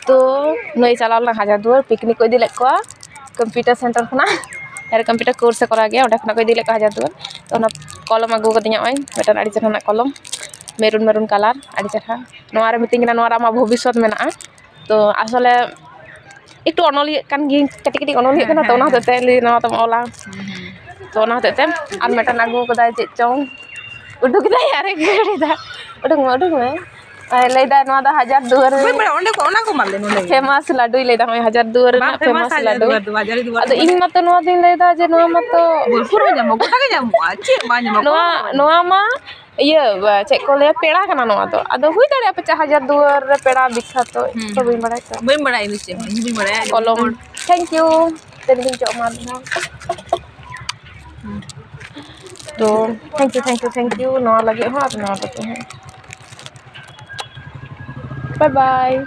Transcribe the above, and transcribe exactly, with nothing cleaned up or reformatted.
ᱛᱚ ᱱᱩᱭ ᱪᱟᱞᱟᱣ ᱞᱮᱱᱟ ᱦᱟᱡᱟᱨ ᱫᱩᱣᱟᱹᱨ, ᱯᱤᱠᱱᱤᱠ ᱠᱚ ᱤᱫᱤ ᱞᱮᱫ ᱠᱚᱣᱟ ᱠᱚᱢᱯᱤᱭᱩᱴᱟᱨ ᱥᱮᱱᱴᱟᱨ ᱠᱷᱚᱱᱟᱜ᱾ ᱡᱟᱦᱟᱸ ᱨᱮ ᱠᱚᱢᱯᱤᱭᱩᱴᱟᱨ ᱠᱳᱨᱥ ᱮ ᱠᱚᱨᱟᱣ ᱜᱮᱭᱟ, ᱚᱸᱰᱮ ᱠᱷᱚᱱᱟᱜ ᱠᱚ ᱤᱫᱤ ᱞᱮᱫ ᱠᱚᱣᱟ ᱦᱟᱡᱟᱨ ᱫᱩᱣᱟᱹᱨ᱾ ᱛᱚ ᱚᱱᱟ ᱠᱚᱞᱚᱢ ᱟᱹᱜᱩ ᱠᱟᱫᱤᱧᱟ ᱱᱚᱜᱼᱚᱭ, ᱢᱤᱫᱴᱮᱱ ᱟᱹᱰᱤ ᱪᱮᱦᱨᱟᱱᱟᱜ ᱠᱚᱞᱚᱢ, ᱢᱮᱨᱩᱱ ᱢᱮᱨᱩᱱ ᱠᱟᱞᱟᱨ, ᱟᱹᱰᱤ ᱪᱮᱦᱨᱟ᱾ ᱱᱚᱣᱟ ᱨᱮ ᱢᱤᱛᱟᱹᱧ ᱠᱟᱱᱟ, "ᱱᱚᱣᱟ ᱨᱮ ᱟᱢᱟᱜ ᱵᱷᱚᱵᱤᱥᱥᱚᱛ ᱢᱮᱱᱟᱜᱼᱟ᱾" ᱛᱚ ᱟᱥᱚᱞᱮ ᱮᱠᱴᱩ ᱚᱱᱚᱞᱤᱭᱟᱹ ᱠᱟᱱ ᱜᱤᱭᱟᱹᱧ, ᱠᱟᱹᱴᱤᱡ ᱠᱟᱹᱴᱤᱡ ᱚᱱᱚᱞᱤᱭᱟᱹ ᱠᱟᱱᱟ ᱛᱚ, ᱚᱱᱟ ᱦᱚᱛᱮᱡ ᱛᱮ ᱞᱟᱹᱭ, "ᱱᱚᱣᱟ ᱫᱚᱢ ᱚᱞᱟ᱾" ᱛᱚ ᱚᱱᱟ ᱦᱚᱛᱮᱡ ᱛᱮ ᱟᱨ ᱢᱤᱫᱴᱮᱱ ᱟᱹᱜᱩ ᱠᱟᱫᱟᱭ, ᱪᱮᱫ ᱪᱚᱝ ᱩᱰᱩᱠ ᱠᱮᱫᱟᱭ, ᱟᱨᱮ ᱜᱤᱰᱤ ᱫᱟ, "ᱩᱰᱩᱠ ᱢᱮ, ᱩᱰᱩᱠ ᱢᱮ᱾" ᱟᱨ ᱞᱟᱹᱭ ᱫᱟᱭ, "ᱱᱚᱣᱟ ᱫᱚ ᱦᱟᱡᱟᱨ ᱫᱩᱣᱟᱹᱨ ᱨᱮ᱾" ᱵᱟᱹᱧ ᱵᱟᱲᱟᱭᱟ, ᱚᱸᱰᱮ ᱠᱚ, ᱚᱱᱟ ᱠᱚ ᱢᱟᱞᱮ ᱱᱚᱰᱮ ᱜᱮ᱾ ᱯᱷᱮᱢᱟᱥ ᱞᱟᱹᱰᱩᱭ ᱞᱟᱹᱭ ᱫᱟ, ᱱᱚᱜᱼᱚᱭ ᱦᱟᱡᱟᱨ ᱫᱩᱣᱟᱹᱨ ᱵᱟᱝ ᱨᱮᱱᱟᱜ ᱯᱷᱮᱢᱟᱥ ᱯᱷᱮᱢᱟᱥ ᱦᱟᱡᱟᱨ ᱞᱟᱹᱰᱩ᱾ ᱫᱩᱣᱟᱹᱨ ᱫᱚ, ᱦᱟᱡᱟᱨ ᱫᱩᱣᱟᱹᱨ ᱟᱫᱚ ᱫᱚ ᱤᱧ ᱢᱟᱛᱚ ᱱᱚᱣᱟ ᱫᱚᱧ ᱞᱟᱹᱭ ᱫᱟ ᱡᱮ ᱱᱚᱣᱟ ᱢᱟᱛᱚ ᱵᱳᱞᱯᱩᱨ ᱨᱮ ᱧᱟᱢᱚᱜᱼᱟ, ᱜᱚᱴᱟ ᱜᱮ ᱧᱟᱢᱚᱜᱼᱟ, ᱪᱮᱫ ᱵᱟᱝ ᱧᱟᱢᱚᱜᱼᱟ? ᱱᱚᱣᱟ, ᱠᱚᱱᱚ ᱵᱟᱝ ᱧᱟᱢᱚᱜᱼᱟ᱾ ᱱᱚᱣᱟ ᱢᱟ ᱤᱭᱟᱹ, ᱪᱮᱫ ᱠᱚ ᱞᱟᱹᱭᱟ, ᱯᱮᱲᱟ ᱠᱟᱱᱟ ᱱᱚᱣᱟ ᱫᱚ᱾ ᱟᱫᱚ ᱦᱩᱭ ᱫᱟᱲᱮᱭᱟᱜᱼᱟ ᱯᱟᱪᱮᱫ ᱦᱟᱡᱟᱨ ᱫᱩᱣᱟᱹᱨ ᱨᱮ ᱯᱮᱲᱟ ᱵᱤᱠᱠᱷᱟᱛᱚ, ᱦᱩᱸ᱾ ᱛᱚ ᱵᱟᱹᱧ ᱵᱟᱲᱟᱭᱟ ᱛᱚ᱾ ᱵᱟᱹᱧ ᱵᱟᱲᱟᱭᱟ ᱤᱧ ᱫᱚ ᱪᱮᱫ ᱦᱚᱸ, ᱤᱧ ᱦᱚᱸ ᱵᱟᱹᱧ ᱵᱟᱲᱟᱭᱟ᱾ ᱠᱚᱞᱚᱢ᱾ Thank you᱾ ᱛᱮᱨᱮᱧ ᱪᱚᱜ ᱢᱟ ᱟᱨ ᱢᱤᱫ ᱫᱷᱟᱣ᱾ ᱛᱚ, thank you, thank you, thank you᱾ ᱱᱚᱣᱟ ᱞᱟᱹᱜᱤᱫ ᱦᱚᱸ ᱟᱨ ᱱᱚᱣᱟ ᱞᱟᱹᱜᱤᱫ ᱦᱚᱸ᱾ Bye bye᱾